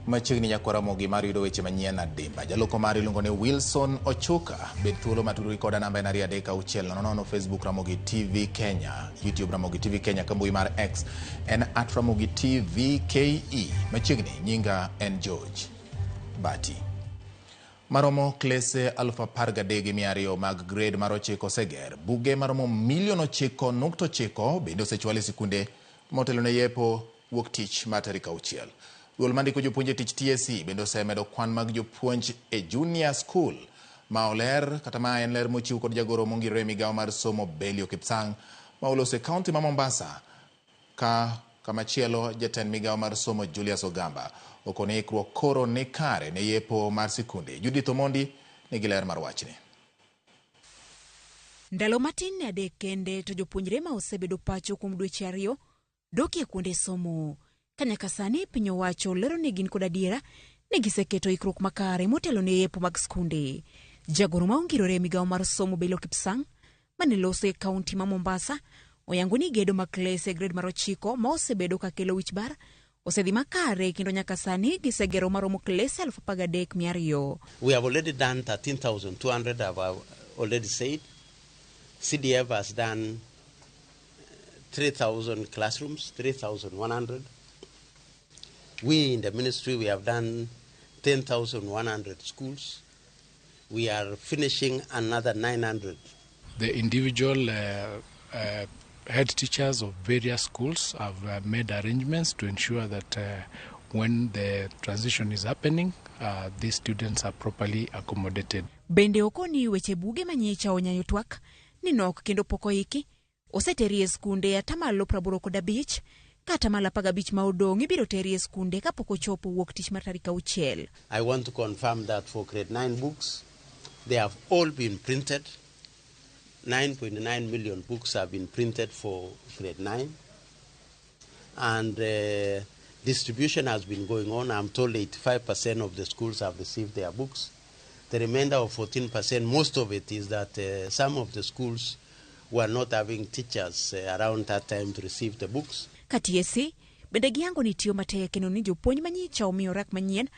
Machiegni nyakwar Ramogi mar yudo weche manyien adimba. Jaloko mari iluongo ni Wilson Ochuka. Bed thuolo matudori koda namba en 23600, Facebook Ramogi TV Kenya, YouTube Ramogi TV Kenya, ka mbui mar X en @RamogiTVKE. Machiegni nyinga en George Bati. Maromo klese 13,200 mag grade mar 9 oseger. Buge maromo milion 9.9 bende osechwal e sikunde motelo ne yepo wuok tich mar tarik 6. Duol mandiko jopuonj e tich TSC bende osemedo kwan mag jopuonj e junior school ma oler kata ma en ler mochiw kod jagoro mongirore e migawo mar somo Belio Kipsang ma oloso e kaunti ma Mombasa ka kamachielo jatend migawo mar somo Julius Ogamba okoni ikruok koro ni kare ne yepo mar sikunde. Judith Omondi nigi ler mar wachni. Ndalo matin ne 3 kende to jopuonjre ma osebedo pacho kuom dweche 2 dokie kuonde somo. Ka nyaka sani piny owacho lero ni gin kod adiera ni giseketo ikruok makare motelo ne yepo mag skunde. Jagoro ma ongirore e migawo mar somo Belio Kipsang mane loso e kaunti ma Mombasa oyango ni gedo mag klese e grade mar 9 ma osebedo ka kelo wich bar osedhi makare kendo nyaka sani gisegero maromo klese 13,200. We have already done 13,200, I've already said. CDF has done 3,000 classrooms, 3,100. We in the ministry, we have done 10,100 schools. We are finishing another 900. The individual head teachers of various schools have made arrangements to ensure that when the transition is happening, these students are properly accommodated. Bende okoni weche buge manyicha onyayo twak ni nok kendo pok oiki oseteri e skunde 85 kata 15 ma odong' ibiro teri e skunde kapok ochopo wuok tich mar tarik 6. I want to confirm that for grade 9 books, they have all been printed. 9.9 million books have been printed for grade 9. And distribution has been going on. I'm told 85% of the schools have received their books. The remainder of 14%, most of it is that some of the schools were not having teachers around that time to receive the books. Ka TSC bende giyango ni tiyo matek kendo ni jopuonj manyicha omiyo rak manyien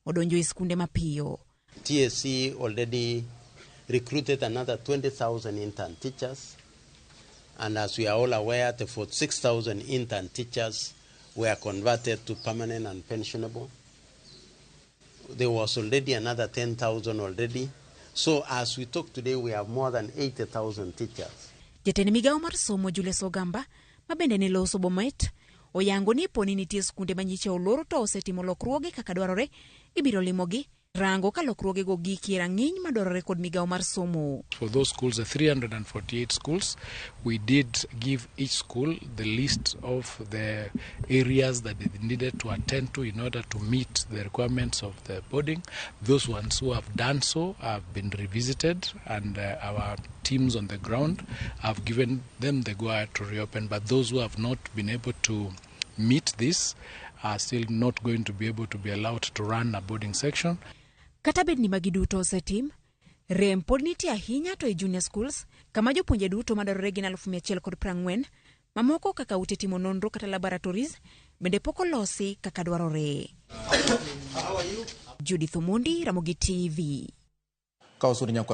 odonjo e skunde mapiyo. TSC already recruited another 20,000 intern teachers, and as we are all aware, the 46,000 intern teachers were converted to permanent and pensionable. There was already another 10,000 already. So as we talk today, we have more than 80,000 teachers. Jatend migawo mar somo Julius Ogamba ma bende ne loso Bomet oyango ni poni nitie skunde manyicha olor to osetimo lokruoge kaka dwarore, ibiro limogi rango ka lokruogego gikie rang'iny madwarore kod migawo mar somo. For those schools, the 348 schools, we did give each school the list of the areas that they needed to attend to in order to meet the requirements of the boarding. Those ones who have done so have been revisited, and our teams on the ground have given them the go-ahead to reopen. But those who have not been able to meet this are still not going to be able to be allowed to run a boarding section. Kata bed ni magi duto osetim, rem pod nitie ahinya to e junior schools kama jopuonje duto madwarore gin 140,000, mamoko kaka ute timo nonro kata laboratories bende pok olosi kaka dwarore. Judith Omondi, Ramogi TV. Ka osud nyakwar